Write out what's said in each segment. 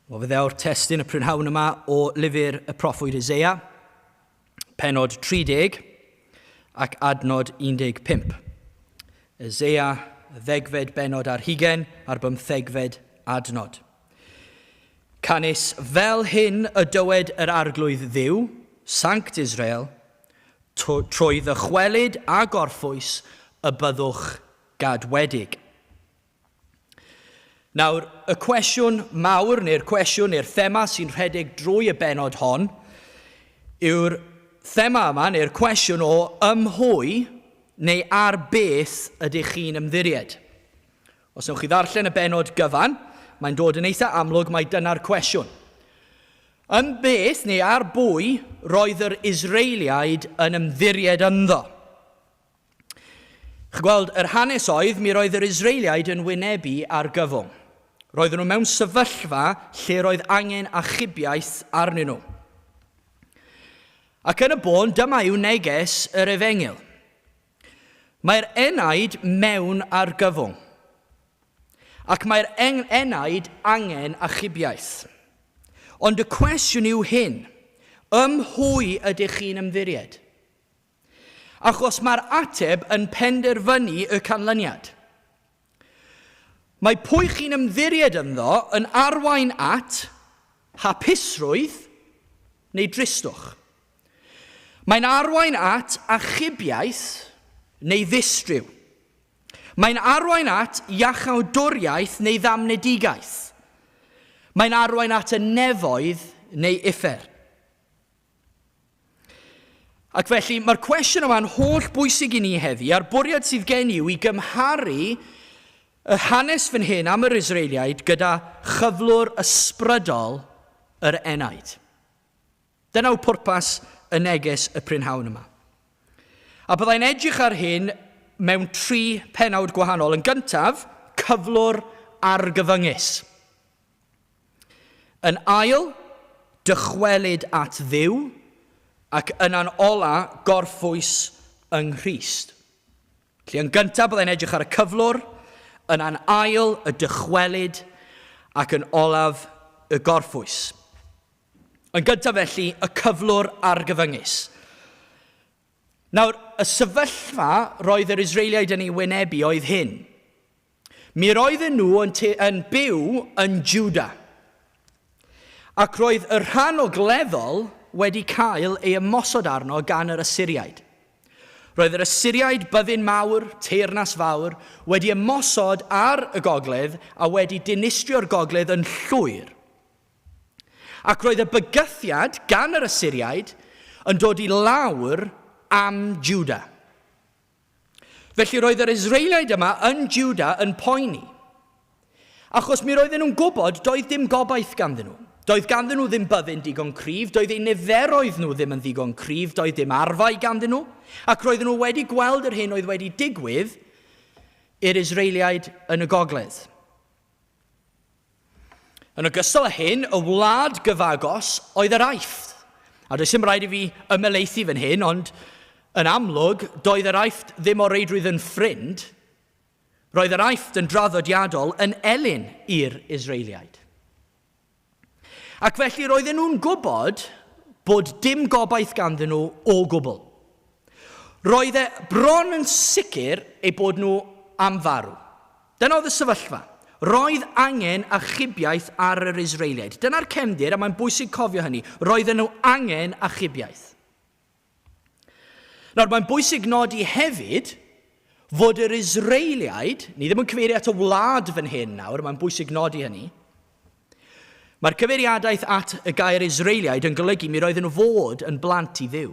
Wel, fe ddew'r testun y prynhawn yma o lyfr y proffwyd Isaiah, penod 30 ac adnod 15. Isaiah, y ddegfed benod ar hugen a'r bymthegfed adnod. Canys fel hyn y dywed yr Arglwydd Dduw, Sanct Israel, trwy ddychwelyd a gorffwys y byddwch gadwedig. Nawr, y cwestiwn mawr, neu'r cwestiwn, neu'r thema sy'n rhedeg drwy y bennod hon, yw'r thema yma, neu'r cwestiwn o ymhwy neu ar beth ydych chi'n ymddiried. Os wnewch chi ddarllen y bennod gyfan, mae'n dod yn eitha amlwg mai dyna'r cwestiwn. Yn beth neu ar bwy roedd yr Israeliaid yn ymddiried ynddo? Chi'n gweld, yr hanes oedd, mi roedd yr Israeliaid yn wynebu argyfwng. Roedden nhw mewn sefyllfa lle roedd angen achubiaeth arnyn nhw. Ac yn y bôn, dyma yw neges yr efengyl. Mae'r enaid mewn argyfwng. Ac mae'r enaid angen achubiaeth. Ond y cwestiwn yw hyn, ym mhwy ydych chi'n ymddiried? Achos mae'r ateb yn penderfynu y canlyniad. Mae pwy chi'n ymddiried ynddo yn arwain at hapusrwydd neu dristwch. Mae'n arwain at achubiaeth neu ddistryw. Mae'n arwain at iachawdwriaeth neu ddamnedigaeth. Mae'n arwain at y nefoedd neu uffern. Ac felly, mae'r cwestiwn yma'n holl bwysig i ni heddi, a'r bwriad sydd gen i yw i gymharu y hanes fan hyn am yr Israeliaid gyda chyflwr ysbrydol yr enaid. Dyna yw pwrpas y neges y prynhawn yma. A byddai'n edrych ar hyn mewn tri pennawd gwahanol. Yn gyntaf, cyflwr argyfyngus. Yn ail, dychwelyd at Dduw, ac yna'n ola, gorffwys yng Nghrist. Felly yn gyntaf byddai'n edrych ar y cyflwr, yna'n ail, y dychwelyd, ac yn olaf, y gorffwys. Yn gyntaf felly, y cyflwr argyfyngus. Nawr, y sefyllfa roedd yr Israeliaid yn ei wynebu oedd hyn. Mi roedden nhw yn, yn byw yn Juda. Ac roedd y rhan ogleddol wedi cael ei ymosod arno gan yr Asyriaid. Roedd yr Asyriaid, byddin mawr, teyrnas fawr, wedi ymosod ar y gogledd a wedi dinistrio'r gogledd yn llwyr. Ac roedd y bygythiad gan yr Asyriaid yn dod i lawr am Juda. Felly roedd yr Israeliaid yma yn Juda yn poeni. Achos mi roedden nhw'n gwybod doedd dim gobaith ganddyn nhw. Doedd ganddyn nhw ddim byddin digon cryf, doedd eu niferoedd nhw ddim yn ddigon cryf, doedd dim arfau ganddyn nhw, ac roedden nhw wedi gweld yr hyn oedd wedi digwydd i'r Israeliaid yn y gogledd. Yn ogystal â hyn, y wlad gyfagos oedd yr Aifft. A does dim rhaid i fi ymhelaethu fan hyn, ond yn amlwg, doedd yr Aifft ddim o reidrwydd yn ffrind. Roedd yr Aifft yn draddodiadol yn elyn i'r Israeliaid. Ac felly roedden nhw'n gwybod bod dim gobaith ganddyn nhw o gwbl. Roedd e bron yn sicr eu bod nhw am farw. Dyna oedd y sefyllfa. Roedd angen achubiaeth ar yr Israeliaid. Dyna'r cefndir, a mae'n bwysig cofio hynny. Roedden nhw angen achubiaeth. Nawr, mae'n bwysig nodi hefyd fod yr Israeliaid, ni ddim yn cyfeirio at y wlad fan hyn nawr, mae'n bwysig nodi hynny. Mae'r cyfeiriadaeth at y gair Israeliaid yn golygu mi roedden nhw fod yn blant i Dduw.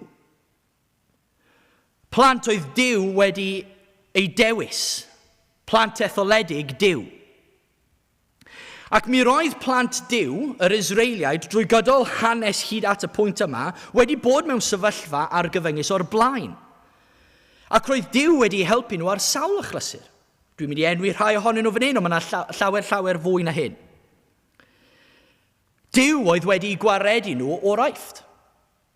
Plant oedd Duw wedi eu dewis, plant etholedig Duw. Ac mi roedd plant Duw, yr Israeliaid, drwy gydol hanes hyd at y pwynt yma, wedi bod mewn sefyllfa argyfyngus o'r blaen. Ac roedd Duw wedi helpu nhw ar sawl achlysur. Dwi'n mynd i enwi rhai ohonyn nhw fan hyn, ond mae yna llawer llawer fwy na hyn. Duw oedd wedi gwaredu nhw o'r Aifft,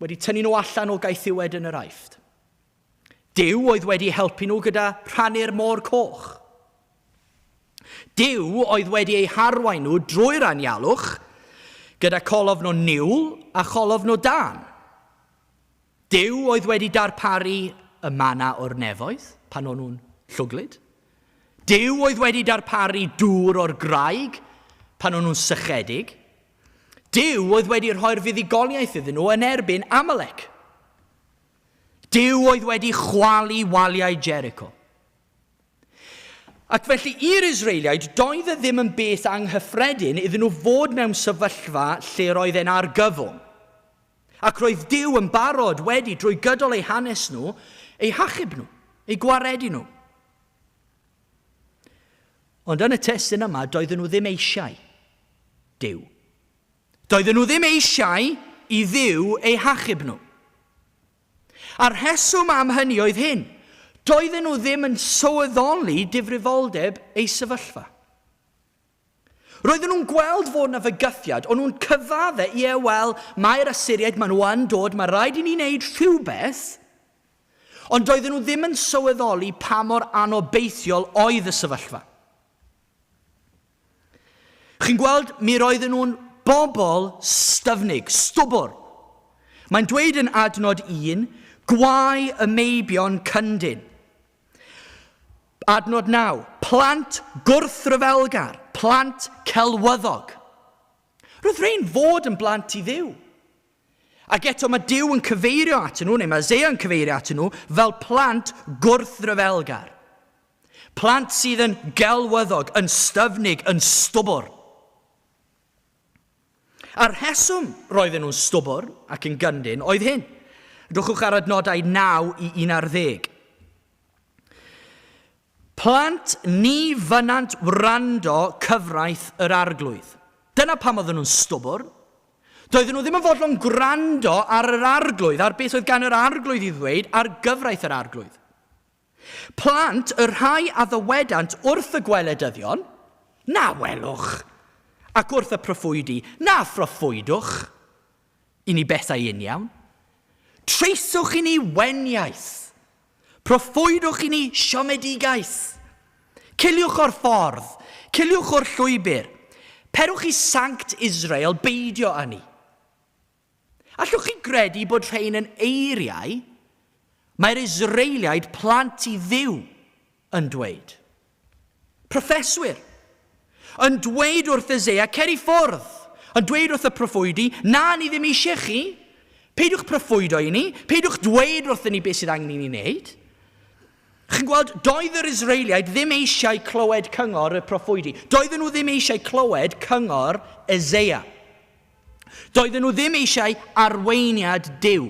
wedi tynnu nhw allan o gaethiwed yn yr Aifft. Duw oedd wedi helpu nhw gyda rhannu'r Môr Coch. Duw oedd wedi eu harwain nhw drwy'r anialwch. Gyda colofn o niwl a cholofn o dân. Duw oedd wedi darparu y mana o'r nefoedd pan o'n nhw'n llwglyd. Duw oedd wedi darparu dŵr o'r graig pan o'n nhw'n sychedig. Duw oedd wedi rhoi'r fuddugoliaeth iddyn nhw yn erbyn Amalek. Duw oedd wedi chwalu waliau Jericho. Ac felly i'r Israeliaid, doedd e ddim yn beth anghyffredin iddyn nhw fod mewn sefyllfa lle roedd e'n argyfwng. Ac roedd Duw yn barod wedi, drwy gydol eu hanes nhw, eu hachub nhw, eu gwaredu nhw. Ond yn y testun yma, doedden nhw ddim eisiau Duw. Doedden nhw ddim eisiau i Dduw eu hachub nhw. A'r rheswm am hynny oedd hyn, doedden nhw ddim yn sylweddoli difrifoldeb eu sefyllfa. Roedden nhw'n gweld fod 'na fygythiad, o'n nhw'n cyfadde, ie, wel, mae'r Asyriaid, maen nhw yn dod, mae rhaid i ni wneud rhywbeth. Ond doedden nhw ddim yn sylweddoli pa mor anobeithiol oedd y sefyllfa. Chi'n gweld, mi roedden nhw'n bobl styfnig, stwbwr. Mae'n dweud yn adnod 1, gwae y meibion cyndyn. Adnod 9, plant gwrthryfelgar, plant celwyddog. Roedd rhain fod yn blant i Dduw. Ac eto mae Duw yn cyfeirio atyn nhw, neu mae Eseia yn cyfeirio atyn nhw, fel plant gwrthryfelgar. Plant sydd yn gelwyddog, yn styfnig, yn stwbwrn. A'r rheswm roedden nhw'n stwbwrn ac yn gyndyn oedd hyn. Drychwch ar adnodau 9 i 11. Plant ni fynnant wrando cyfraith yr arglwydd. Dyna pam oedden nhw'n stwbwrn. Doedden nhw ddim yn fodlon gwrando ar yr arglwydd, ar beth oedd gan yr arglwydd i ddweud ar gyfraith yr arglwydd. Plant y rhai a ddywedant wrth y gweledyddion, Na welwch! Ac wrth y proffwydi, Na phroffwydwch! I ni bethau uniawn. Treiswch i ni weniaith! Proffwydwch i ni siomedigaeth! Ciliwch o'r ffordd, ciliwch o'r llwybr. Perwch i Sanct Israel beidio â ni. Allwch chi gredu bod rhein yn eiriau mae'r Israeliaid plant i Dduw yn dweud? Proffeswyr yn dweud wrth Eseia, cer i ffwrdd, yn dweud wrth y proffwydi, na, ni ddim eisiau chi, peidiwch proffwydo i ni, peidiwch dweud wrthyn ni beth sydd angen i ni wneud. Chi'n gweld, doedd yr Israeliaid ddim eisiau clywed cyngor y proffwydi. Doedden nhw ddim eisiau clywed cyngor Eseia. Doedden nhw ddim eisiau arweiniad Duw.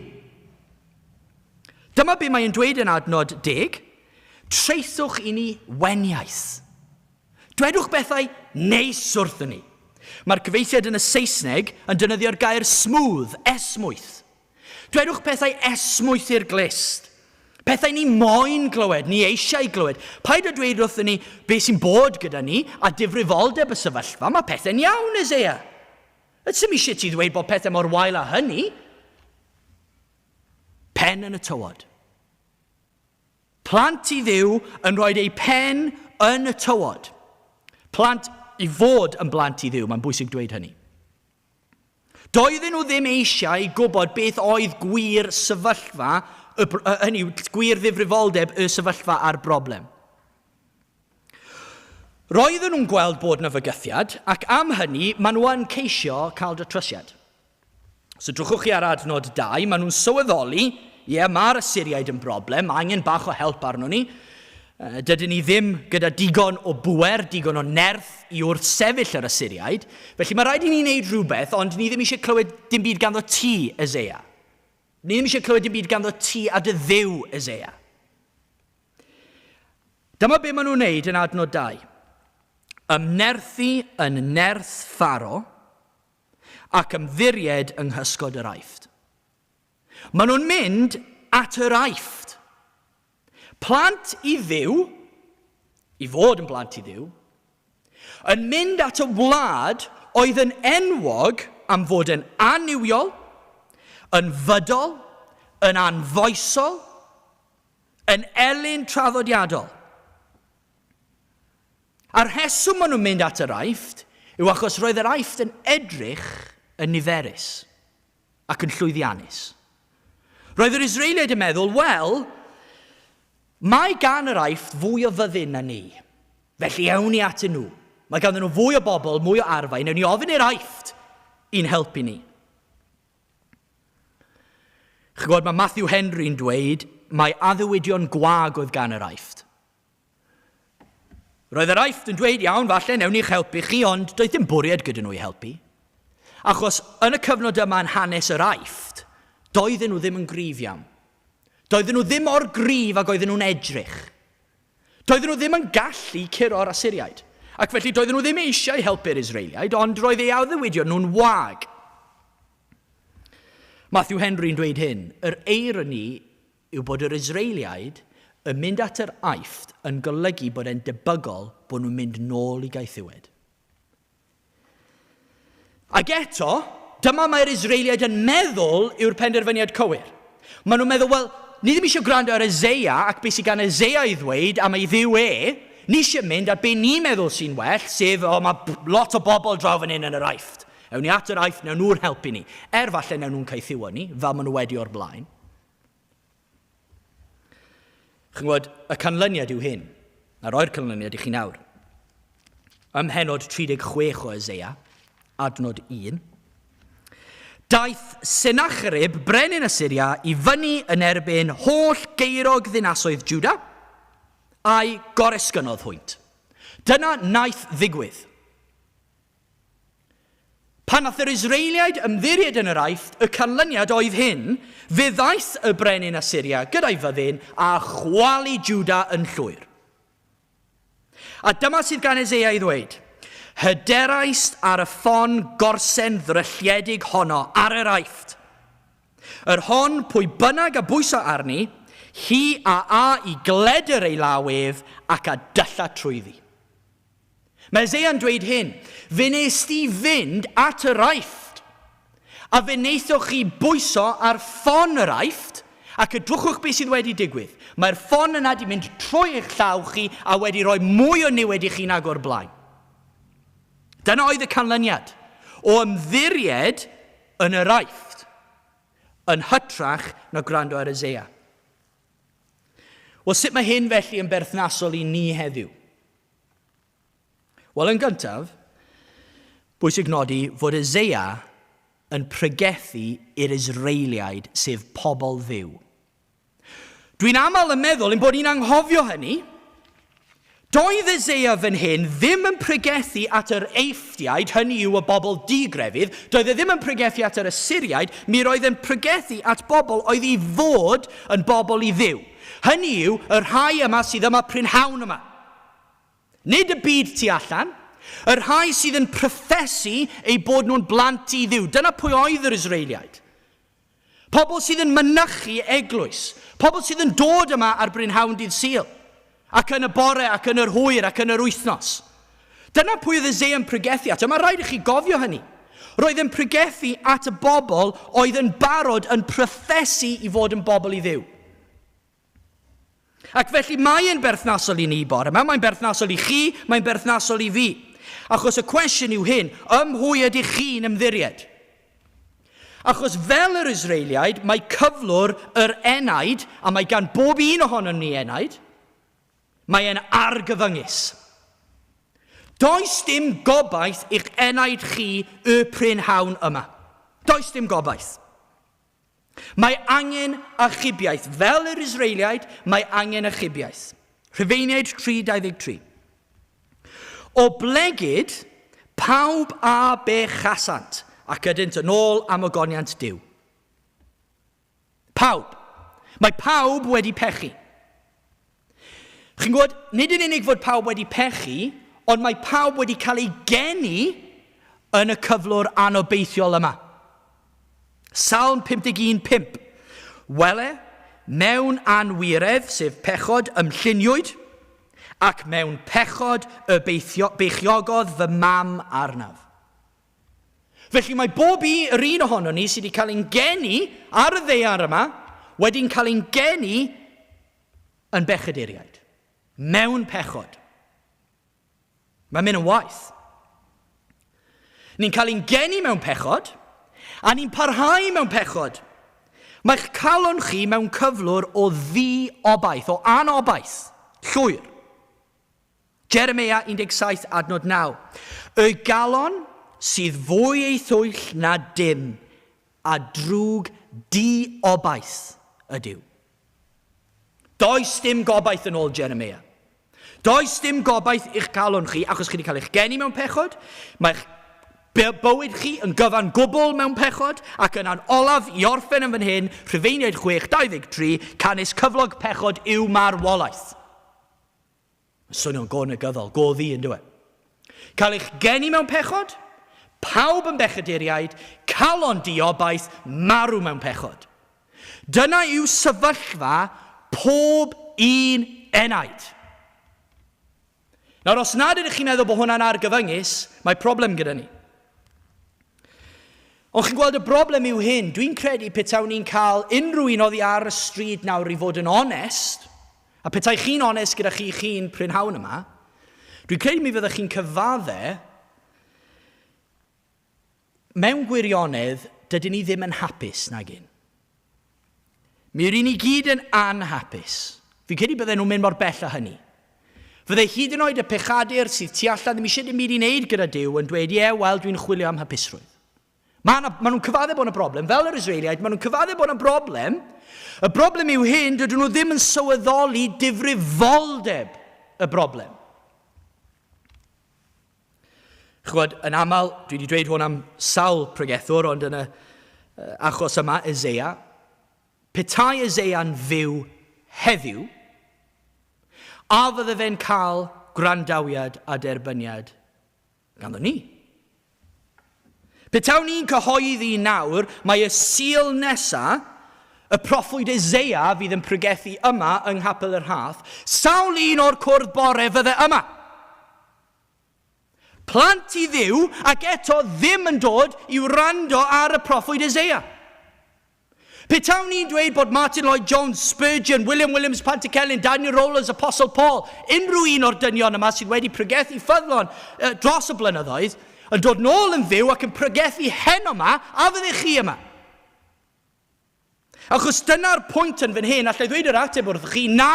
Dyma be mae'n dweud yn adnod deg, Traethwch i ni weniaith. Dwedwch bethau neis wrthyn ni. Mae'r cyfieithiad yn y Saesneg yn defnyddio'r gair smooth, esmwyth. Dwedwch pethau esmwyth i'r glust. Pethau ni moyn glywed, ni eisiau glywed. Paid â dweud wrthyn ni beth sy'n bod gyda ni a difrifoldeb y sefyllfa. Mae pethau'n iawn, Isaiah. Ydym eisiau ti ddweud bod pethau mor wael â hynny. Pen yn y tywod. Plant i Dduw yn rhoi eu pen yn y tywod. Plant i fod yn blant i Dduw, mae'n bwysig dweud hynny. Doedden nhw ddim eisiau gwybod beth oedd gwir sefyllfa, hynny yw, gwir ddifrifoldeb y sefyllfa a'r broblem. Roedden nhw'n gweld bod yna fygythiad, ac am hynny, maen nhw yn ceisio cael datrysiad. So drychwch chi ar adnod 2, maen nhw'n sylweddoli, ie, yeah, mae'r Asyriaid yn broblem, mae angen bach o help arno ni. Dydyn ni ddim gyda digon o bŵer, digon o nerth i wrthsefyll yr Asyriaid, felly mae rhaid i ni wneud rhywbeth, ond ni ddim eisiau clywed dim byd ganddo ti, Eseia. Ni ddim eisiau clywed dim byd ganddo ti a dy Dduw, Eseia. Dyma be maen nhw'n wneud yn adnod 2. Ymnerthu yn nerth Pharo ac ymddiried yng nghysgod yr Aifft. Maen nhw'n mynd at yr Aifft. Plant i Dduw, i fod yn blant i Dduw, yn mynd at y wlad oedd yn enwog am fod yn annuwiol, yn fydol, yn anfoesol, yn elyn traddodiadol. A'r rheswm maen nhw'n mynd at yr Aifft yw achos roedd yr Aifft yn edrych yn niferus ac yn llwyddiannus. Roedd yr Israeliaid yn meddwl, wel, mae gan yr Aifft fwy o fyddin na ni, felly ewn ni atyn nhw. Mae ganddyn nhw fwy o bobl, mwy o arfau, newn ni ofyn i'r Aifft i'n helpu ni. Chi'n gwybod, mae Matthew Henry'n dweud mae addewidion gwag oedd gan yr Aifft. Roedd yr Aifft yn dweud, iawn, falle, newn ni'ch helpu chi, ond doedd dim bwriad gyda nhw i helpu. Achos yn y cyfnod yma yn hanes yr Aifft, doedden nhw ddim yn gryf iawn. Doedden nhw ddim mor gryf ag oedden nhw'n edrych. Doedden nhw ddim yn gallu curo'r Asyriaid. Ac felly doedden nhw ddim eisiau helpu'r Israeliaid, ond roedd eu addewidion nhw'n wag. Matthew Henry'n dweud hyn, yr eironi yw bod yr Israeliaid yn mynd at yr Aifft yn golygu bod e'n debygol bod nhw'n mynd nôl i gaethiwed. Ac eto, dyma mae'r Israeliaid yn meddwl yw'r penderfyniad cywir. Maen nhw'n meddwl, wel, ni ddim eisiau gwrando ar Eseia ac beth sydd gan Eseia i ddweud am ei ddiw e. Ni eisiau mynd ar be ni'n meddwl sy'n well, sef, o, mae lot o bobl draw fan hyn yn yr Aifft. Ewn ni at yr Aifft, newn nhw'n helpu ni. Er falle newn nhw'n caethiwo ni, fel maen nhw wedi o'r blaen. Chi'n gwybod, y canlyniad yw hyn. Na roi'r canlyniad i chi nawr. Ym mhenod 36 o Eseia, adnod 1, Daeth Sennacherib, brenin Asyria, i fyny yn erbyn holl geirog ddinasoedd Juda, a'i goresgynnodd hwynt. Dyna wnaeth ddigwydd. Pan nath yr Israeliaid ymddiried yn yr Aifft, y canlyniad oedd hyn, fe ddaeth y brenin Asyria gyda'i fyddin a chwalu Juda yn llwyr. A dyma sydd gan Eseia i ddweud, Hyderaist ar y ffon gorsen ddrylliedig honno ar yr Aifft. Yr hon, pwy bynnag a bwyso arni, hi a a i gledr ei law ef ac a dylla trwyddi. Mae Eseia'n dweud hyn, Fe wnes di fynd at yr Aifft, a fe wnaethoch chi bwyso ar ffon yr Aifft, ac edrychwch beth sydd wedi digwydd. Mae'r ffon yna di mynd trwy eich llaw chi a wedi rhoi mwy o niwed i chi nag o'r blaen. Dyna oedd y canlyniad o ymddiried yn yr Aifft, yn hytrach na gwrando ar Eseia. Wel, sut mae hyn felly yn berthnasol i ni heddiw? Wel, yn gyntaf, bwysig nodi fod Eseia yn pregethu i'r Israeliaid, sef pobl Dduw. Dwi'n aml yn meddwl ein bod ni'n anghofio hynny. Doedd Eseia fan hyn ddim yn pregethu at yr Eifftiaid, hynny yw y bobl digrefydd, doedd e ddim yn pregethu at yr Asyriaid, mi roedd e'n pregethu at bobl oedd i fod yn bobl i Dduw. Hynny yw, y rhai yma sydd yma prynhawn yma. Nid y byd tu allan, y rhai sydd yn proffesu eu bod nhw'n blant i Dduw. Dyna pwy oedd yr Israeliaid. Pobl sydd yn mynychu eglwys. Pobl sydd yn dod yma ar brynhawn dydd Sul, ac yn y bore, ac yn yr hwyr, ac yn yr wythnos. Dyna pwy oedd Eseia yn pregethu at, a mae rhaid i chi gofio hynny. Roedd yn pregethu at y bobl oedd yn barod yn proffesu i fod yn bobl i Dduw. Ac felly mae e'n berthnasol i ni bore yma, mae'n berthnasol i chi, mae'n berthnasol i fi. Achos y cwestiwn yw hyn, ym mhwy ydych chi'n ymddiried? Achos fel yr Israeliaid, mae cyflwr yr enaid, a mae gan bob un ohonom ni enaid, mae e'n argyfyngus. Does dim gobaith i'ch enaid chi y prynhawn yma. Does dim gobaith. Mae angen achubiaeth. Fel yr Israeliaid, mae angen achubiaeth. Rhufeiniaid 3.23. O blegid, pawb a bechasant, ac ydynt yn ôl am ogoniant Duw. Pawb. Mae pawb wedi pechu. Chi'n gwybod, nid yn unig fod pawb wedi pechu, ond mae pawb wedi cael ei geni yn y cyflwr anobeithiol yma. Salm 51.5 Wele, mewn anwiredd, sef pechod, ymlluniwyd, ac mewn pechod y beithio, beichiogodd fy mam arnaf. Felly mae bob i, yr un ohonon ni sydd wedi cael ein geni ar y ddaear yma, wedi'n cael ein geni yn bechaduriaid, mewn pechod. Mae'n mynd yn waeth. Ni'n cael ein geni mewn pechod. A ni'n parhau mewn pechod. Mae'ch calon chi mewn cyflwr o ddi-obaith, o anobaith, llwyr. Jeremia 17 adnod 9. Y galon sydd fwy ei thwyll na dim, a drwg di-obaith ydyw. Does dim gobaith yn ôl Jeremia. Does dim gobaith i'ch calon chi, achos chi wedi cael eich geni mewn pechod, mae'ch bywyd chi yn gyfan gwbl mewn pechod, ac yna'n olaf i orffen yn fan hyn, Rhufeiniaid 6, 23, canys cyflog pechod yw marwolaeth. Mae'n swnio'n go negyddol, go ddu yn dyw e. Cael eich geni mewn pechod, pawb yn bechaduriaid, calon diobaith, marw mewn pechod. Dyna yw sefyllfa pob un enaid. Nawr, os nad ydych chi'n meddwl bod hwnna'n argyfyngus, mae problem gyda ni. Ond chi'n gweld y broblem yw hyn, dwi'n credu petawn ni'n cael unrhyw un oddi ar y stryd nawr i fod yn onest, a petai chi'n onest gyda chi'ch hun prynhawn yma, dwi'n credu mi fyddech chi'n cyfadde, mewn gwirionedd, dydyn ni ddim yn hapus nag un. Mi ry'n ni gyd yn anhapus. Fi'n credu bydden nhw'n mynd mor bell â hynny. Fydde hyd yn oed y pechadur sydd tu allan ddim eisiau dim byd i wneud gyda Duw yn dweud, ie, wel, dwi'n chwilio am hapusrwydd. Mae yna, maen nhw'n cyfadde bod yna broblem, fel yr Israeliaid, maen nhw'n cyfadde bod yna broblem. Y broblem yw hyn, dydyn nhw ddim yn sylweddoli difrifoldeb y broblem. Chwbod, yn aml, dwi wedi dweud hwn am sawl pregethwr, ond yn y achos yma, Eseia, petai Eseia'n fyw heddiw, a fydde fe'n cael gwrandawiad a derbyniad ganddo ni? Petawn ni'n cyhoeddi nawr mae y Sul nesa, y proffwyd Eseia fydd yn pregethu yma yng Nghapel y Rhath, sawl un o'r cwrdd bore fydde yma? Plant i Dduw ac eto ddim yn dod i wrando ar y proffwyd Eseia. Petawn i'n dweud bod Martyn Lloyd-Jones, Spurgeon, William Williams Pantycelyn, Daniel Rowlands, Apostle Paul, unrhyw un o'r dynion yma sydd wedi pregethu ffyddlon dros y blynyddoedd, yn dod nôl yn fyw ac yn pregethu heno 'ma, a fyddech chi yma? Achos dyna'r pwynt yn fan hyn, allai ddweud yr ateb wrthych chi, na!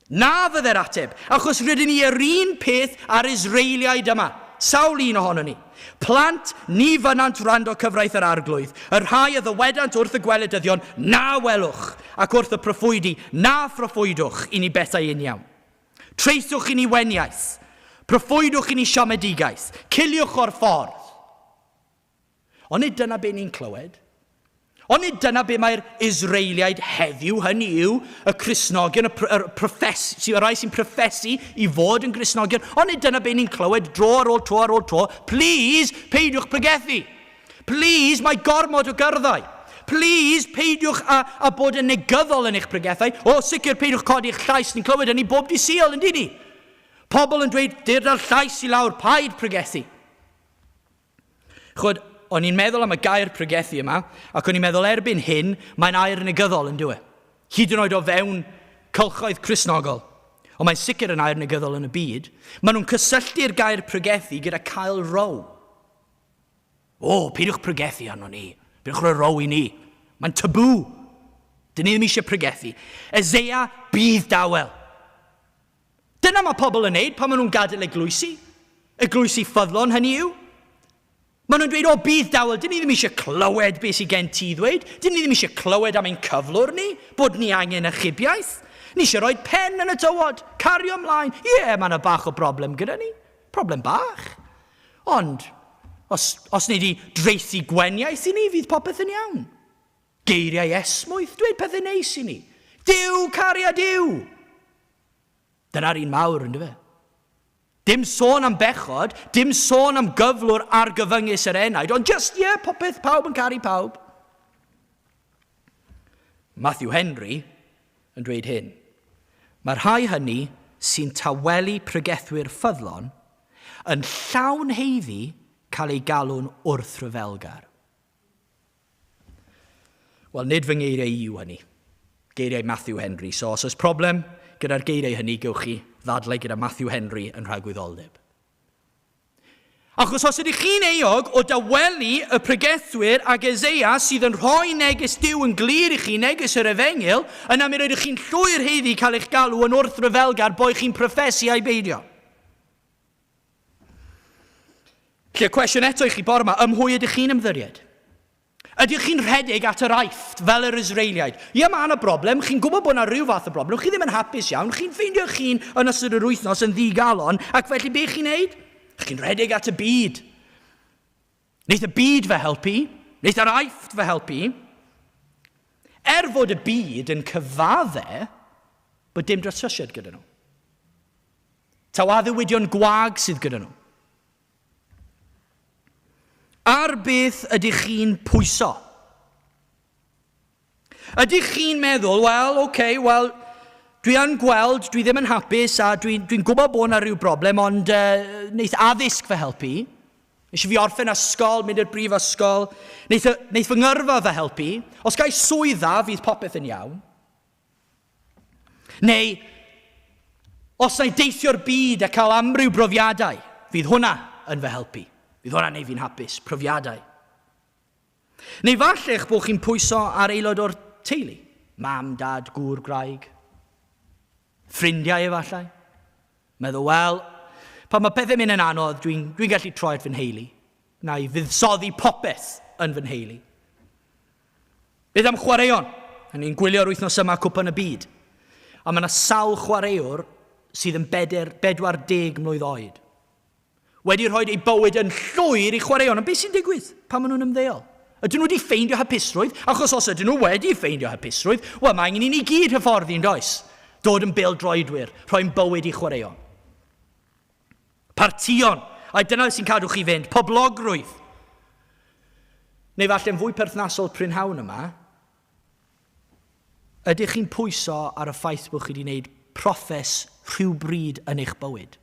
Na, fydde'r ateb, achos rydyn ni yr un peth â'r Israeliaid yma, sawl un ohonon ni. Plant, ni fynnant wrando cyfraith yr Arglwydd, y rhai a ddywedant wrth y gweledyddion, Na welwch, ac wrth y proffwydi, Na phroffwydwch i ni bethau uniawn. Traethwch i ni weniaith, proffwydwch i ni siomedigaeth, ciliwch o'r ffordd. Onid dyna be ni'n clywed? Onid dyna be mae'r Israeliaid heddiw, hynny yw, y Cristnogion, y, y, proffes, y rhai sy'n proffesu i fod yn Gristnogion, onid dyna be ni'n clywed dro ar ôl tro ar ôl tro? Please, peidiwch pregethu. Please, mae gormod o gyrddau. Please, peidiwch â, â bod yn negyddol yn eich pregethau. O, sicr, peidiwch codi eich llais. Ni'n clywed hynny bob dydd Sul, yn ni? Pobl yn dweud, dyrda'r llais i lawr, paid pregethu. Chwod, o'n i'n meddwl am y gair pregethu yma, ac o'n i'n meddwl erbyn hyn, mae'n air negyddol yn dyw e. Hyd yn oed o fewn cylchoedd Cristnogol. Ond mae'n sicr yn air negyddol yn y byd. Maen nhw'n cysylltu'r gair pregethu gyda cael row. O, peidiwch pregethu arno ni. Peidiwch rhoi row i ni. Mae'n taboo. Dyn ni ddim eisiau pregethu. Eseia, bydd dawel. Dyna mae pobl yn neud pan maen nhw'n gadael eglwysi. Eglwysi ffyddlon, hynny yw. Maen nhw'n dweud, o, bydd dawel, dyn ni ddim eisiau clywed beth sydd gen ti ddweud. Dyn ni ddim eisiau clywed am ein cyflwr ni, bod ni angen achubiaeth. Ni eisiau rhoi pen yn y tywod, cario ymlaen. Ie, yeah, mae yna bach o broblem gyda ni. Problem bach. Ond, os, os ni di draethu gweniaith i ni, fydd popeth yn iawn. Geiriau esmwyth, dweud pethau neis i ni. Duw, cariad yw! Dyna'r un mawr, ynddo fe? Dim sôn am bechod, dim sôn am gyflwr argyfyngus yr enaid, ond just, ie, yeah, popeth, pawb yn caru pawb. Matthew Henry yn dweud hyn. Mae'r rhai hynny sy'n tawelu pregethwyr ffyddlon yn llawn heiddi cael eu galw'n wrthryfelgar. Wel, nid fy ngeiriau i yw hynny. Geiriau Matthew Henry. So, os oes problem gyda'r geiriau hynny, gewch chi ddadlau gyda Matthew Henry yn rhagwyddoldeb. Achos os ydych chi'n euog o dawelu y pregethwyr ag Eseia sydd yn rhoi neges Duw yn glir i chi, neges yr efengyl, yna mi rydych chi'n llwyr haeddu cael eich galw yn wrthryfelgar boed chi'n proffesu ai beidio. Felly y cwestiwn eto i chi bore yma, ym mhwy ydych chi'n ymddiried? Ydych chi'n rhedeg at yr Aifft fel yr Israeliaid? Ie, mae yna broblem, chi'n gwybod bod yna rhyw fath o broblem, chi ddim yn hapus iawn, chi'n ffeindio eich hun yn ystod yr wythnos yn ddigalon, ac felly be chi'n neud? Chi'n rhedeg at y byd. Wneith y byd fy helpu, wneith yr Aifft fy helpu. Er fod y byd yn cyfadde bod dim datrysiad gyda nhw. Taw addewidion gwag sydd gyda nhw. Ar beth ydych chi'n pwyso? Ydych chi'n meddwl, wel, oce, okay, wel, dwi yn gweld, dwi ddim yn hapus a dwi'n dwi, gwybod bod yna rhyw broblem, ond wneith addysg fy helpu. Nes i fi orffen ysgol, mynd i'r brifysgol, wneith, wneith fy ngyrfa fy helpu. Os gai swydd dda, fydd popeth yn iawn. Neu, os na i deithio'r byd a cael amryw brofiadau, fydd hwnna yn fy helpu. Fydd hwnna'n neud fi'n hapus, profiadau. Neu falle eich bod chi'n pwyso ar aelod o'r teulu. Mam, dad, gŵr, gwraig. Ffrindiau efallai. Meddwl, wel, pan mae pethau'n mynd yn anodd, dwi'n dwi gallu troi at fy nheulu. Na i fuddsoddi popeth yn fy nheulu. Beth am chwaraeon? A ni'n gwylio'r wythnos yma Cwpan y Byd. A mae yna sawl chwaraewr sydd yn beder, 40 mlwydd oed. Wedi rhoi eu bywyd yn llwyr i chwaraeon. Ond beth sy'n digwydd pan maen nhw'n ymddeol? Ydyn nhw wedi ffeindio hapusrwydd? Achos os ydyn nhw wedi ffeindio hapusrwydd, wel mae angen i ni gyd hyfforddi yn does? Dod yn bêl-droedwyr, rhoi'n bywyd i chwaraeon. Partïon, ai dyna sy'n cadw chi fynd, poblogrwydd. Neu falle'n fwy perthnasol prynhawn yma, ydych chi'n pwyso ar y ffaith bod chi wedi gwneud proffes rhywbryd yn eich bywyd?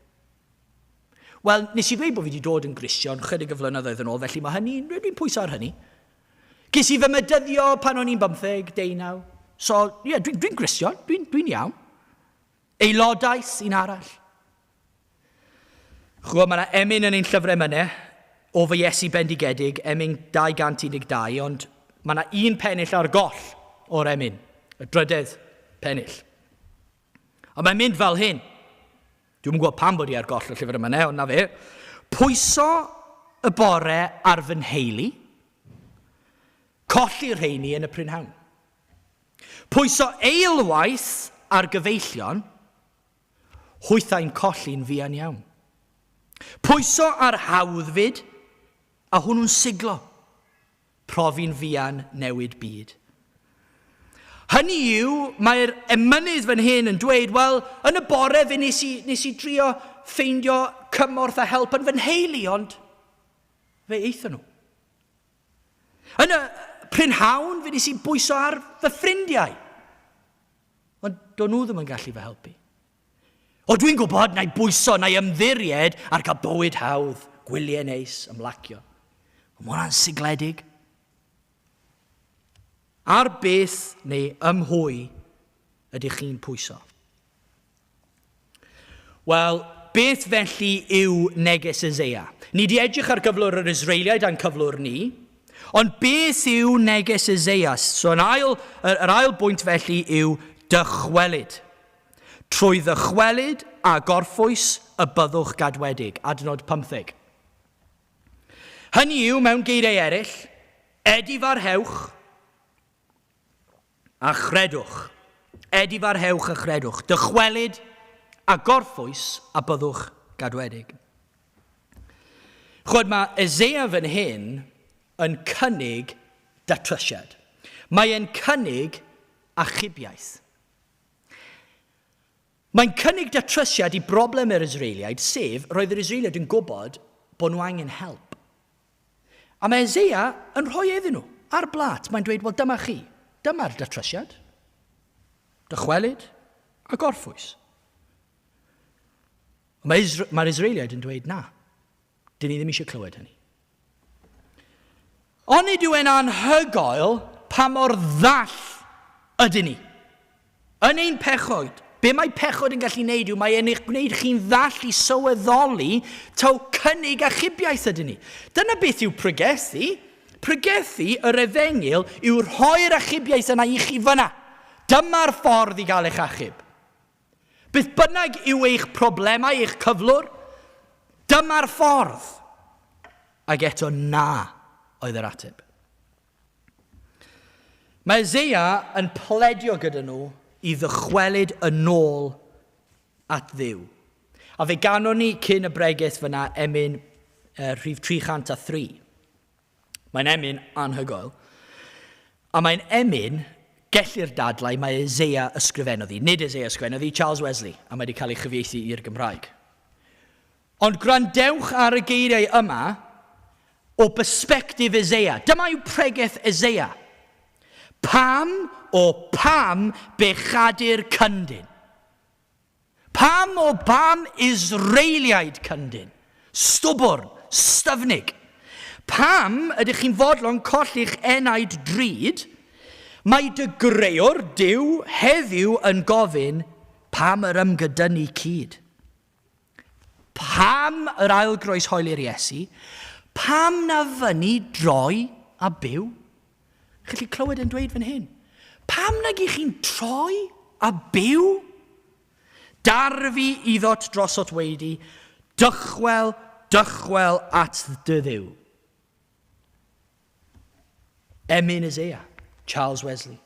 Wel, nes i ddweud bod fi wedi dod yn Gristion chydig o flynyddoedd yn ôl, felly mae hynny, dwi'n pwyso ar hynny. Ges i fy mydyddio pan o'n i'n bymtheg, deunaw. So, ie, yeah, dwi'n dwi Gristion, dwi'n dwi iawn. Aelodaeth, un arall. Chwbod, mae yna emyn yn ein llyfrau emynau, o fy Iesu bendigedig, emyn 212, ond mae yna un pennill ar goll o'r emyn, y drydedd pennill. A mae'n mynd fel hyn. Dwi'm yn gwybod pam bod i ar goll y llyfr emynau, ond na fe. Pwyso y bore ar fy nheulu, colli'r rheini yn y prynhawn. Pwyso eilwaith ar gyfeillion, hwythau'n colli'n fuan iawn. Pwyso ar hawddfyd, a hwnnw'n siglo. Profi'n fuan newid byd. Hynny yw, mae'r emynydd fan hyn yn dweud, wel, yn y bore fe nes i, nes i drio ffeindio cymorth a help yn fy nheulu, ond fe aethon nhw. Yn y prynhawn, fe nes i bwyso ar fy ffrindiau. Ond do'n nhw ddim yn gallu fy helpu. O, dwi'n gwybod, na i bwyso, na i ymddiried ar gael bywyd hawdd, gwyliau neis, ymlacio. Ond mae hwnna'n sigledig. Ar beth neu ym mhwy ydych chi'n pwyso? Wel, beth felly yw neges Eseia? Ni di edrych ar gyflwr yr Israeliaid a'n cyflwr ni, ond beth yw neges Eseia? So, yn ail, yr, yr ail bwynt felly yw dychwelyd. Trwy ddychwelyd a gorffwys y byddwch gadwedig. Adnod 15. Hynny yw, mewn geiriau eraill, edifarhewch a chredwch. Edifarhewch a chredwch. Dychwelyd a gorffwys a byddwch gadwedig. Chwed, mae Eseia fan hyn yn cynnig datrysiad. Mae e'n cynnig achubiaeth. Mae'n cynnig datrysiad i broblem yr Israeliaid, sef, roedd yr Israeliaid yn gwybod bod nhw angen help. A mae Eseia yn rhoi e iddyn nhw, ar blat. Mae'n dweud, wel dyma chi, dyma'r datrysiad. Dychwelyd a gorffwys. Mae'r mae Israeliaid yn dweud, na, dyn ni ddim eisiau clywed hynny. Onid yw e'n anhygoel pa mor ddall ydyn ni? Yn ein pechod, Be mae pechod yn gallu wneud yw mae e'n eich gwneud chi'n ddall i sylweddoli taw cynnig achubiaeth ydyn ni. Dyna beth yw pregethu. Pregethu yr efengyl yw rhoi'r achubiaeth yna i chi fyna. Dyma'r ffordd i gael eich achub. Beth bynnag yw eich problemau, eich cyflwr, dyma'r ffordd. Ac eto na oedd yr ateb. Mae Eseia yn pledio gyda nhw i ddychwelyd yn ôl at Dduw. A fe ganon ni cyn y bregeth fyna emyn rhif 303. Mae'n emyn anhygoel. A mae'n emyn, gellir dadlau, mae Eseia ysgrifennodd hi. Nid Eseia ysgrifennodd hi, Charles Wesley, a mae wedi cael ei chyfieithu i'r Gymraeg. Ond gwrandewch ar y geiriau yma o bersbectif Eseia. Dyma yw pregeth Eseia. Pam, o pam, bechadur cyndyn? Pam o bam Israeliaid cyndyn, stwbwrn, styfnig? Pam ydych chi'n fodlon colli'ch enaid drud? Mae dy grëwr, Duw, heddiw yn gofyn, pam yr ymgydynnu cyd? Pam yr ailgroeshoeli'r Iesu? Pam na fynnu droi a byw? Chi'n gallu clywed e'n dweud fan hyn. Pam nag i chi'n troi a byw? Darfu iddot drosot weidi, dychwel, dychwel at dy Dduw. Emyn Isaiah, Charles Wesley,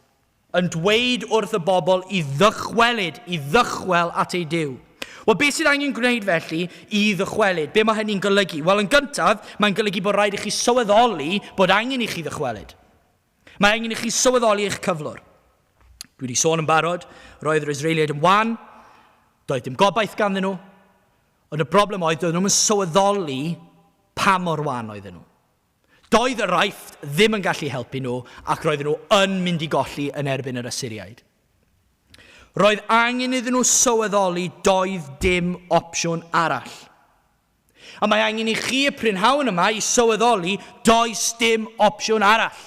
yn dweud wrth y bobl i ddychwelyd, i ddychwel at ei Duw. Wel, beth sydd angen gwneud felly i ddychwelyd? Be mae hynny'n golygu? Wel, yn gyntaf, mae'n golygu bod rhaid i chi sylweddoli bod angen i chi ddychwelyd. Mae angen i chi sylweddoli eich cyflwr. Dwi wedi sôn yn barod, roedd yr Israeliaid yn wan, doedd dim gobaith ganddyn nhw, ond y broblem oedd doedd nhw'n sylweddoli pa mor wan oedden nhw. Doedd yr Aifft ddim yn gallu helpu nhw ac roedden nhw yn mynd i golli yn erbyn yr Asyriaid. Roedd angen iddyn nhw sylweddoli doedd dim opsiwn arall. A mae angen i chi y prynhawn yma i sylweddoli does dim opsiwn arall.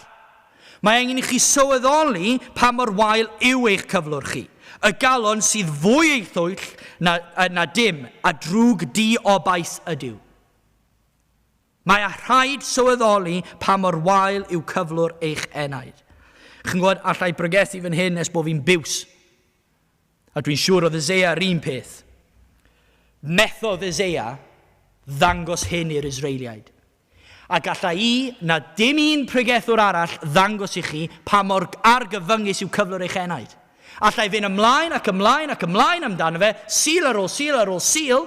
Mae angen i chi sylweddoli pa mor wael yw eich cyflwr chi. Y galon sydd fwy ei thwyll na, na dim, a drwg di-obaith ydyw. Mae a rhaid sylweddoli pa mor wael yw cyflwr eich enaid. Chi'n gwybod, allai bregethu fan hyn nes bod fi'n biws. A dwi'n siŵr oedd Isaiah yr un peth. Methodd Isaiah ddangos hyn i'r Israeliaid. A gallai i, na dim un pregethwr arall, ddangos i chi pa mor argyfyngus yw cyflwr eich enaid. Allai fynd ymlaen ac ymlaen ac ymlaen amdano fe, Sul ar ôl Sul ar ôl Sul,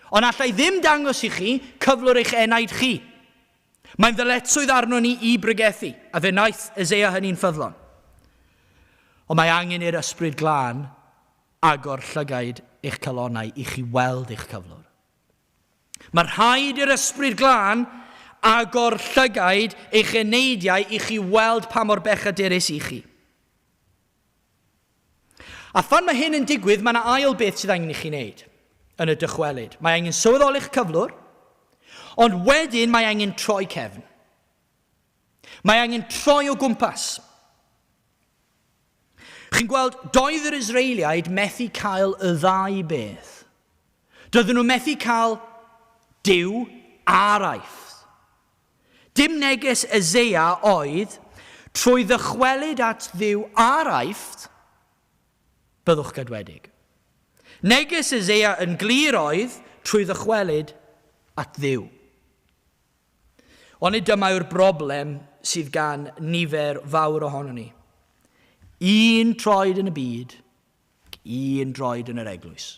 Ond alla i ddim dangos i chi cyflwr eich enaid chi. Mae'n ddyletswydd arnon ni i bregethu, a fe wnaeth Eseia hynny'n ffyddlon. Ond mae angen i'r Ysbryd Glân agor llygaid eich calonnau i chi weld eich cyflwr. Mae rhaid i'r Ysbryd Glân agor llygaid eich eneidiau i chi weld pa mor bechadurus i chi. A phan mae hyn yn digwydd, mae yna ail beth sydd angen i chi wneud yn y dychwelyd. Mae angen sylweddoli'ch cyflwr, ond wedyn mae angen troi cefn. Mae angen troi o gwmpas. Chi'n gweld, doedd yr Israeliaid methu cael y ddau beth. Doedden nhw methu cael Duw a'r Aifft. Dim neges Eseia oedd, Trwy ddychwelyd at Dduw a'r Aifft, byddwch gadwedig. Neges Eseia yn glir oedd, Trwy ddychwelyd at Dduw. Onid dyma yw'r broblem sydd gan nifer fawr ohonon ni? Un troed yn y byd, ac un droed yn yr eglwys.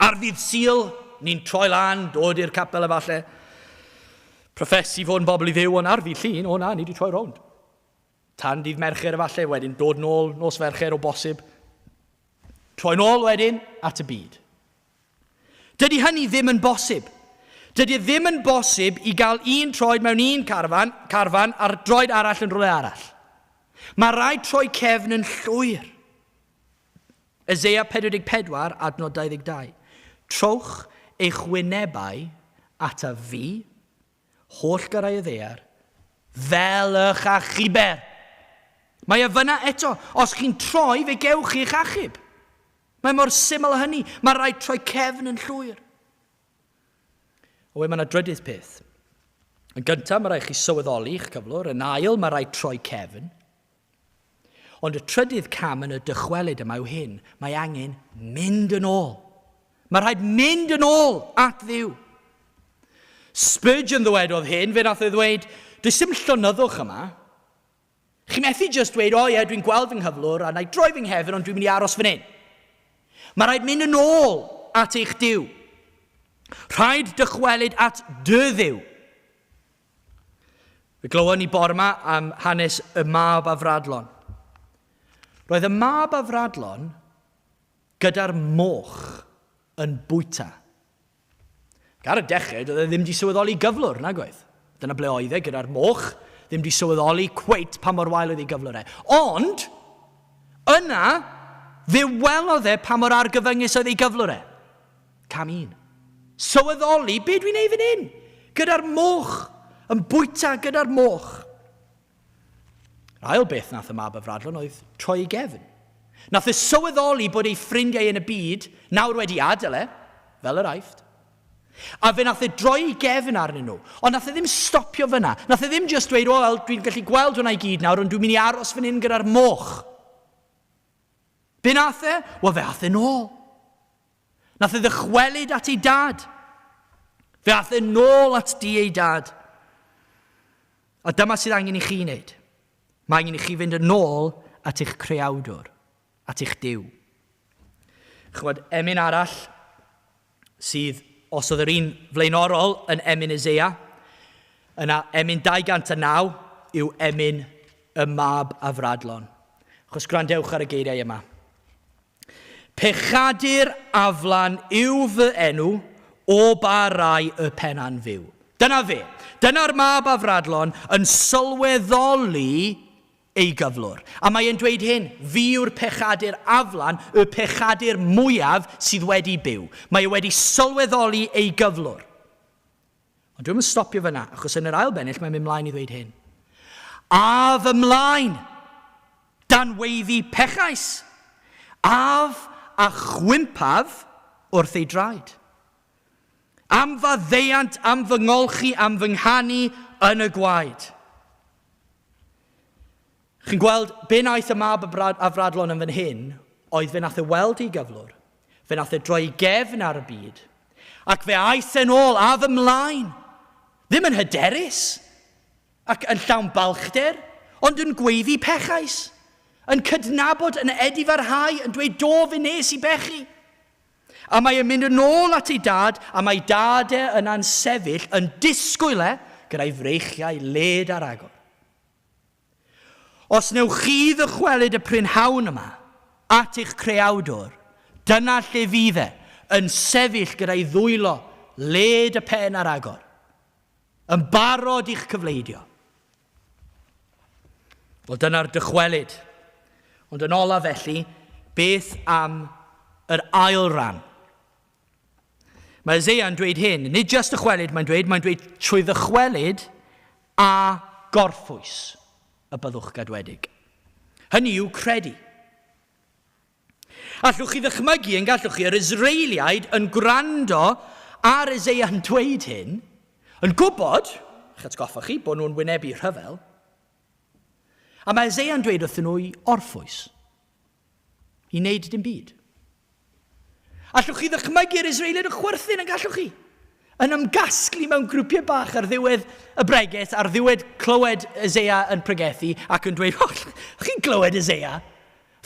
Ar ddydd Sul, ni'n troi lan, dod i'r capel efallai, proffesu fod yn bobl i Dduw, ond ar ddydd Llun, o na, ni wedi troi rownd. Tan dydd Mercher efallai, wedyn dod nôl nos Fercher o bosib. Troi nôl wedyn at y byd. Dydy hynny ddim yn bosib. Dydy e ddim yn bosib i gael un troed mewn un carfan, carfan a'r droed arall yn rhywle arall. Mae rhaid troi cefn yn llwyr. Eseia 44, adnod 22. Trowch eich wynebau ataf fi, holl gyrrau y ddaear, fel y'ch achuber. Mae e fyna eto. Os chi'n troi, fe gewch chi eich achub. Mae mor syml â hynny. Mae rhaid troi cefn yn llwyr. O, mae yna drydydd peth. Yn gyntaf, mae rhaid chi sylweddoli eich cyflwr. Yn ail, mae rhaid troi cefn. Ond y trydydd cam yn y dychwelyd yma yw hyn. Mae angen mynd yn ôl. Mae rhaid mynd yn ôl at Dduw. Spurgeon ddywedodd hyn, fe nath e ddweud, does dim llonyddwch yma. Chi methu jyst dweud, o ie, dwi'n gweld fy nghyflwr a na i droi fy nghefn ond dwi'n mynd i aros fan hyn. Mae rhaid mynd yn ôl at eich Duw. Rhaid dychwelyd at dy Dduw. Fe glywon ni bore yma am hanes y mab afradlon. Roedd y mab afradlon gyda'r moch yn bwyta. Ac ar y dechrau, doedd e ddim di sylweddoli gyflwr, nag oedd? Dyna ble oedd e gyda'r moch, ddim di sylweddoli cweit pa mor wael oedd ei gyflwr e. Ond, yna, fe welodd e pa mor argyfyngus oedd ei gyflwr e. Cam un. Sylweddoli, be dwi'n ei fan hyn? Gyda'r moch, yn bwyta gyda'r moch. Yr ail beth nath y mab afradlon oedd troi ei gefn. Nath e sylweddoli bod ei ffrindiau yn y byd nawr wedi adael e, fel yr Aifft. A fe nath e droi ei gefn arnyn nhw. Ond nath e ddim stopio fyna. Nath e ddim just dweud, o, wel, dwi'n gallu gweld hwnna i gyd nawr, ond dwi'n mynd i aros fan hyn gyda'r moch. Be nath e? Wel, fe ath e nôl. Nath e ddychwelyd at ei dad. Fe ath e nôl at di ei dad. A dyma sydd angen i chi wneud. Mae angen i chi fynd yn ôl at eich creawdwr, at eich Duw. Chymod, emyn arall sydd, os oedd yr un flaenorol yn emyn Isaiah, yna emyn 209 yw emyn y mab afradlon. Achos gwrandewch ar y geiriau yma. Pechadur aflan yw fy enw, o ba rai y penna'n fyw. Dyna fe. Dyna'r mab afradlon yn sylweddoli ei gyflwr. A mae e'n dweud hyn, fi yw'r pechadur aflan, y pechadur mwyaf sydd wedi byw. Mae e wedi sylweddoli ei gyflwr. Ond dwi'm yn stopio fyna, achos yn yr ail bennill mae'n mynd mlaen i ddweud hyn. Af ymlaen, dan weiddi pechais, af a chwympaf wrth ei draed. Am faddeuant, am fy ngolchi, am fy nghanu yn y gwaed. Chi'n gweld, be wnaeth y mab afradlon yn fan hyn oedd fe nath e weld ei gyflwr, fe nath e droi ei gefn ar y byd, ac fe aeth e'n ôl a fy mlaen, ddim yn hyderus, ac yn llawn balchder, ond yn gweiddi pechais, yn cydnabod, yn edifarhau, yn dweud do fe nes i bechu. A mae e'n mynd yn ôl at ei dad, a mae dad e yna'n sefyll yn disgwyl e gyda'i freichiau led ar agor. Os wnewch chi ddychwelyd y prynhawn yma at eich Creawdwr, dyna lle fydd e, yn sefyll gyda'i ddwylo led y pen ar agor, yn barod i'ch cyfleidio. Wel, dyna'r dychwelyd. Ond yn olaf felly, beth am yr ail ran? Mae Isaiah yn dweud hyn, nid just dychwelyd mae'n dweud, mae'n dweud trwy ddychwelyd a gorffwys y byddwch gadwedig. Hynny yw credu. Allwch chi ddychmygu yn gallwch chi yr Israeliaid yn gwrando ar Isaiah yn dweud hyn, yn gwybod, eich atgoffa chi, bod nhw'n wynebu rhyfel, a mae Isaiah yn dweud wrthyn nhw i orffwys. I wneud dim byd. Allwch chi ddychmygu'r Israeliaid yn chwerthin yn gallwch chi? Yn ymgasglu mewn grwpiau bach ar ddiwedd y bregeth, ar ddiwedd clywed Isaiah yn pregethu ac yn dweud, oh, chi'n glywed Isaiah?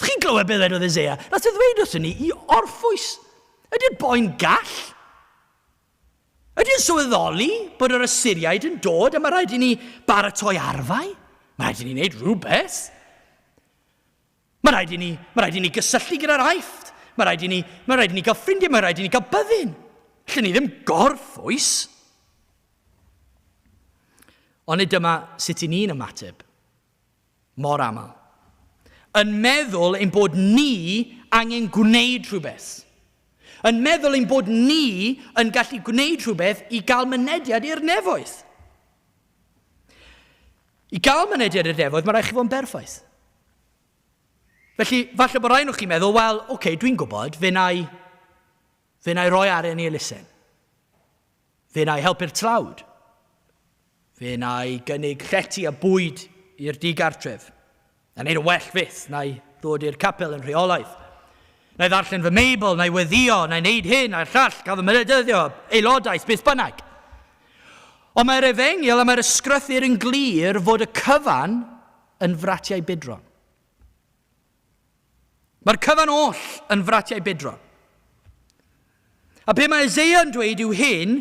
Chi'n glywed beth ddwedodd Isaiah? Nath e ddweud wrthyn ni i orffwys. Ydy'r boi'n gall? Ydy'n sylweddoli bod yr Asyriaid yn dod a mae rhaid i ni baratoi arfau? Mae rhaid i ni wneud rhywbeth. Mae rhaid i ni, mae rhaid i ni gysylltu gyda'r Aifft. Mae rhaid i ni, mae rhaid i ni gael ffrindiau, mae rhaid i ni gael byddin. Allen ni ddim gorffwys. Ond nid dyma sut i ni'n ymateb. Mor aml. Yn meddwl ein bod ni angen gwneud rhywbeth. Yn meddwl ein bod ni yn gallu gwneud rhywbeth i gael mynediad i'r nefoedd. I gael mynediad i'r nefoedd, mae rhaid chi fod yn berffaith. Felly, falle bod rhai nhw chi'n meddwl, wel, oce, okay, dwi'n gwybod, fe na i, fe na i roi arian i elusen. Fe wna i helpu'r tlawd. Fe wna i gynnig llety a bwyd i'r digartref. Na wneud yn well fyth, na i ddod i'r capel yn rheolaidd. Na i ddarllen fy Meibl, na i weddio, na i wneud hyn a'r llall, cael fy myledyddio, aelodaeth, beth bynnag. Ond mae'r efengyl a mae'r ysgrythur yn glir fod y cyfan yn fratiau budron. Mae'r cyfan oll yn fratiau budron. A be mae Isaiah yn dweud yw hyn,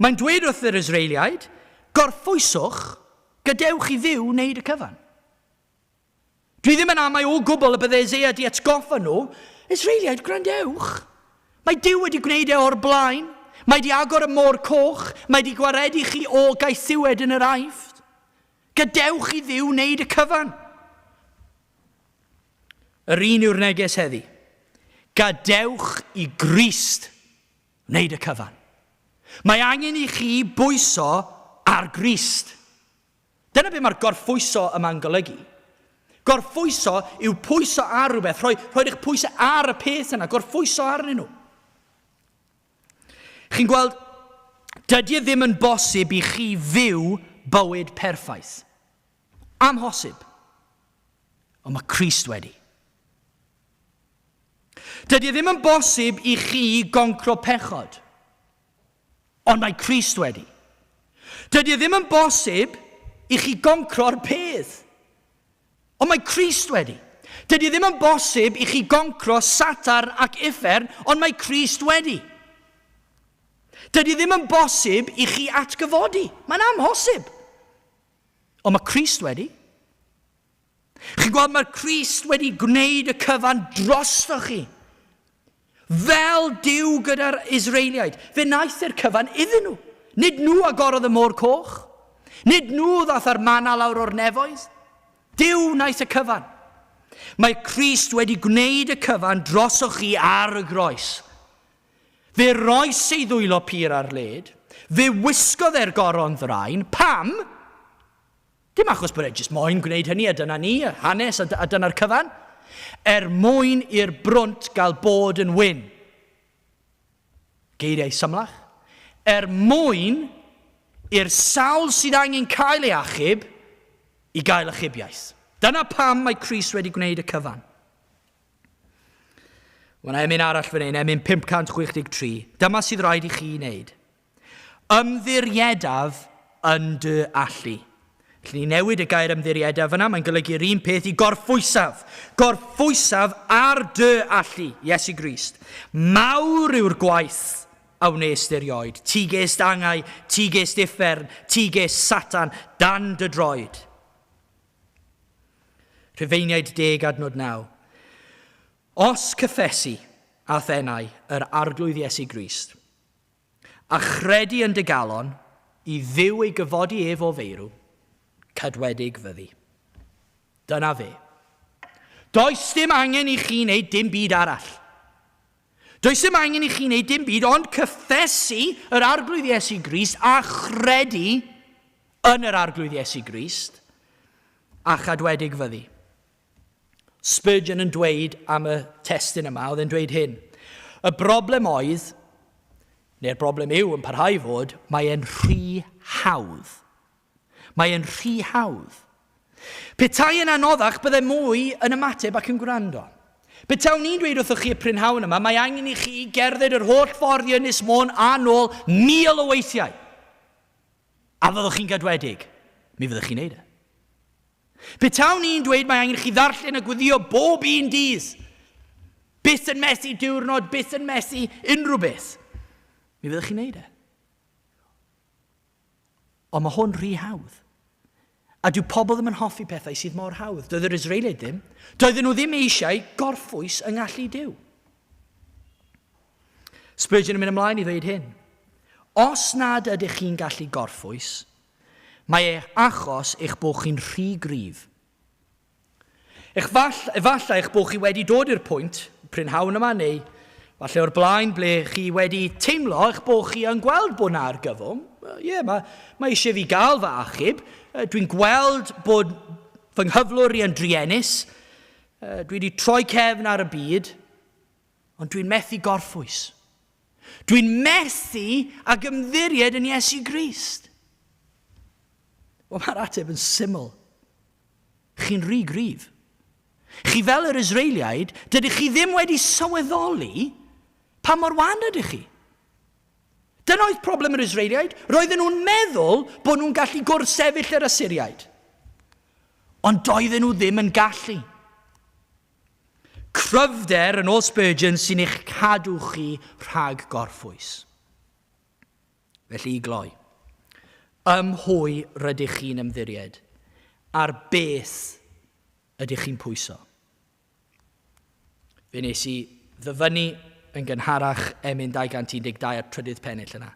mae'n dweud wrth yr Israeliaid, gorffwyswch, gadewch i Dduw wneud y cyfan. Dwi ddim yn amau o gwbl y bydde Isaiah di atgoffa nhw, Israeliaid, gwrandewch, mae Duw wedi gwneud e o'r blaen, mae di agor y môr coch, mae di gwaredu chi o gaethiwed yn yr Aifft. Gadewch i Dduw wneud y cyfan. Yr un yw'r neges heddi. Gadewch i Grist wneud y cyfan. Mae angen i chi bwyso ar Grist. Dyna be mae'r gorffwyso yma'n golygu. Gorffwyso yw pwyso ar rhywbeth, rhoi, rhoi eich pwysau ar y peth yna, gorffwyso arnyn nhw. Chi'n gweld, dydy e ddim yn bosib i chi fyw bywyd perffaith. Amhosib. Ond mae Crist wedi. Dydy e ddim yn bosib i chi goncro pechod. Ond mae Crist wedi. Dydy e ddim yn bosib i chi goncro'r peth. Ond mae Crist wedi. Dydy e ddim yn bosib i chi goncro Satan ac uffern, ond mae Crist wedi. Dydy e ddim yn bosib i chi atgyfodi. Mae'n amhosib. Ond mae Crist wedi. Chi'n gweld, mae'r Crist wedi gwneud y cyfan drostoch chi. Fel Duw gyda'r Israeliaid, fe wnaeth e'r cyfan iddyn nhw. Nid nhw agorodd y môr coch. Nid nhw ddath â'r mana lawr o'r nefoedd. Duw wnaeth y cyfan. Mae Crist wedi gwneud y cyfan drosoch chi ar y groes. Fe roes ei ddwylo pur ar led, fe wisgodd e'r goron ddraen. Pam? Dim achos bod e jyst moyn gwneud hynny a dyna ni, y hanes a, a dyna'r cyfan. Er mwyn i'r brwnt gael bod yn wyn. Geiriau symlach. Er mwyn i'r sawl sydd angen cael ei achub i gael achubiaeth. Dyna pam mae Crist wedi gwneud y cyfan. Mae yna emyn arall fan hyn, emyn 563. Dyma sydd rhaid i chi wneud. Ymddiriedaf yn dy allu. Felly ni newid y gair ymddiriedaf yna, mae'n golygu'r un peth i gorffwysaf. Gorffwysaf ar dy allu, Iesu Grist. Mawr yw'r gwaith a wnes erioed. Ti gest angau, ti gest uffern, ti gest Satan dan dy droed. Rhufeiniaid 10 adnod 9. Os cyffesi a'th enau yr Arglwydd Iesu Grist, a chredu yn dy galon i Dduw ei gyfodi ef o feirw, cadwedig fyddi. Dyna fe. Does dim angen i chi wneud dim byd arall. Does dim angen i chi wneud dim byd ond cyffesu yr Arglwydd Iesu Grist a chredu yn yr Arglwydd Iesu Grist a chadwedig fyddi. Spurgeon yn dweud am y testun yma, oedd e'n dweud hyn. Y broblem oedd, neu'r broblem yw yn parhau fod, mae e'n rhy hawdd. Mae e'n rhy hawdd. Petai yn anoddach, bydde mwy yn ymateb ac yn gwrando. Petawn i'n dweud wrthoch chi y prynhawn yma, mae angen i chi gerdded yr holl ffordd i Ynys Môn a nôl 1,000 o weithiau. A fyddwch chi'n gadwedig? Mi fyddwch chi'n neud e. Petawn i'n dweud mae angen i chi ddarllen a gweddio bob un dydd. Byth yn methu diwrnod, byth yn methu unrhyw beth. Mi fyddwch chi'n neud e. Ond mae hwn rhy hawdd. A dyw pobl ddim yn hoffi pethau sydd mor hawdd. Doedd yr Israeliaid ddim. Doedden nhw ddim eisiau gorffwys yng ngallu Duw. Spurgeon yn mynd ymlaen i ddweud hyn. Os nad ydych chi'n gallu gorffwys, mae eich achos eich bod chi'n rhy gryf. Eich fall, efallai eich bod chi wedi dod i'r pwynt, prynhawn yma neu falle o'r blaen, ble chi wedi teimlo eich bod chi yn gweld bod na argyfwng. Ie, yeah, mae, mae eisiau fi gael fy achub. Dwi'n gweld bod fy nghyflwr i yn druenus. Dwi wedi troi cefn ar y byd, ond dwi'n methu gorffwys. Dwi'n methu ag ymddiried yn Iesu Grist. Wel, mae'r ateb yn syml. Chi'n rhy gryf. Chi fel yr Israeliaid, dydych chi ddim wedi sylweddoli pa mor wan ydych chi. Dyna oedd problem yr Israeliaid. Roedden nhw'n meddwl bod nhw'n gallu gwrthsefyll yr Asyriaid. Ond doedden nhw ddim yn gallu. Cryfder, yn ôl Spurgeon, sy'n eich cadw chi rhag gorffwys. Felly i gloi, ym mhwy rydych chi'n ymddiried? Ar beth ydych chi'n pwyso? Fe wnes i ddyfynnu yn gynharach emyn 212 a'r trydydd pennill yna.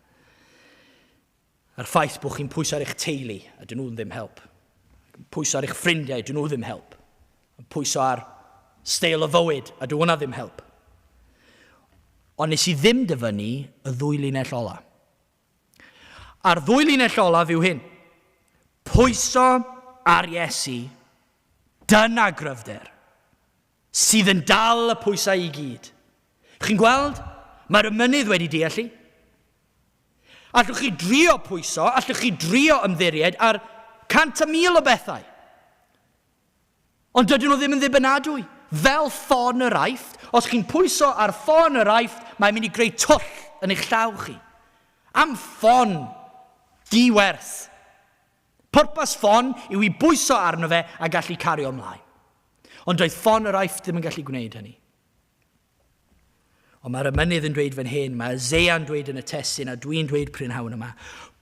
A'r ffaith bod chi'n pwyso ar eich teulu, a dyn nhw'n ddim help. Pwyso ar eich ffrindiau, dyn nhw ddim help. Pwyso ar steil o fywyd, a dyn hwnna ddim help. Ond nes i ddim dyfynnu y ddwy linell ola. A'r ddwy linell olaf yw hyn. Pwyso ar Iesu, dyna gryfder, sydd yn dal y pwysau i gyd. Chi'n gweld? Mae'r ymynydd wedi deall i. Allwch chi drio pwyso, allwch chi drio ymddiried ar 100,000 o bethau. Ond dydyn nhw ddim yn ddibynadwy. Fel ffon yr Aifft, os chi'n pwyso ar ffon yr Aifft, mae'n mynd i greu twll yn eich llaw chi. Am ffon di-werth. Pwrpas ffon yw i bwyso arno fe a gallu cario ymlaen. Ond doedd ffon yr Aifft ddim yn gallu gwneud hynny. Ond mae'r emynydd yn dweud fan hyn, mae Isaiah'n dweud yn y testun, a dwi'n dweud prynhawn yma,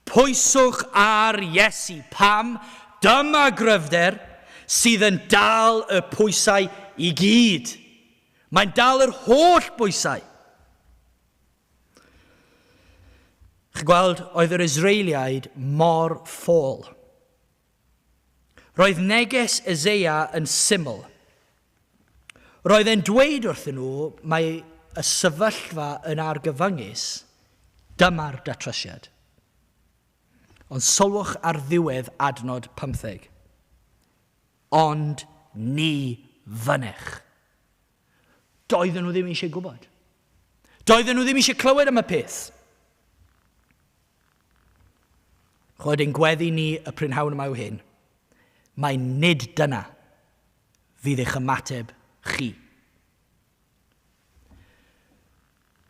pwyswch ar Iesu, pam? Dyma gryfder sydd yn dal y pwysau i gyd. Mae'n dal yr holl bwysau. Chi'n gweld, oedd yr Israeliaid mor ffôl. Roedd neges Eseia yn syml. Roedd e'n dweud wrthyn nhw mae y sefyllfa yn argyfyngus, dyma'r datrysiad. Ond sylwch ar ddiwedd adnod 15. Ond ni fynych. Doedden nhw ddim eisiau gwybod. Doedden nhw ddim eisiau clywed am y peth. Chod, ein gweddi ni y prynhawn yma yw hyn. Mae nid dyna fydd eich ymateb chi.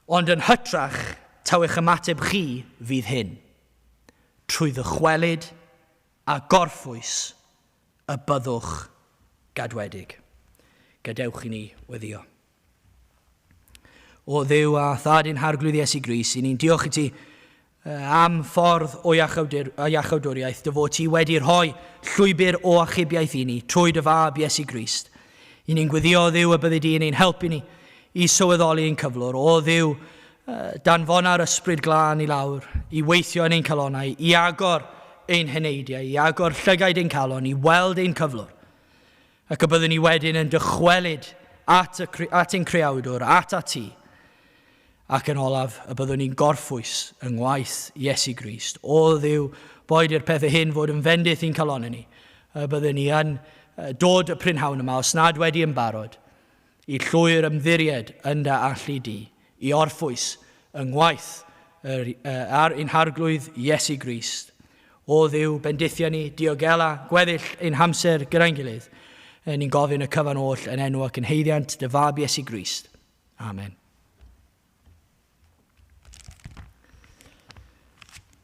Ond yn hytrach, taw eich ymateb chi fydd hyn. Trwy ddychwelyd a gorffwys y byddwch gadwedig. Gadewch i ni weddio. O Dduw a Thad ein Harglwydd Iesu Grist, i ni'n diolch i ti am ffordd o iachawdwriaeth, dy fod ti wedi rhoi llwybr o achubiaeth i ni trwy dy fab Iesu Grist. I ni'n gweddio, o Dduw, y byddi di yn ein helpu ni i sylweddoli ein cyflwr. O Dduw, danfona'r Ysbryd Glân i lawr, i weithio yn ein calonnau, i agor ein heneidiau, i agor llygaid ein calon, i weld ein cyflwr. Ac y byddwn ni wedyn yn dychwelyd at, y, at ein Creawdwr, at at ti. Ac yn olaf, y byddwn ni'n gorffwys yng ngwaith Iesu Grist. O Dduw, boed i'r pethau hyn fod yn fendith i'n calonnau ni. Y byddwn ni yn dod y prynhawn yma, os nad wedi yn barod, i llwyr ymddiried yn dy allu di, i orffwys yng ngwaith yr, ar ein Harglwydd Iesu Grist. O Dduw, bendithia ni, diogela gweddill ein hamser gyda'n gilydd. Ni'n gofyn y cyfan oll yn enw ac yn haeddiant dy Fab Iesu Grist. Amen.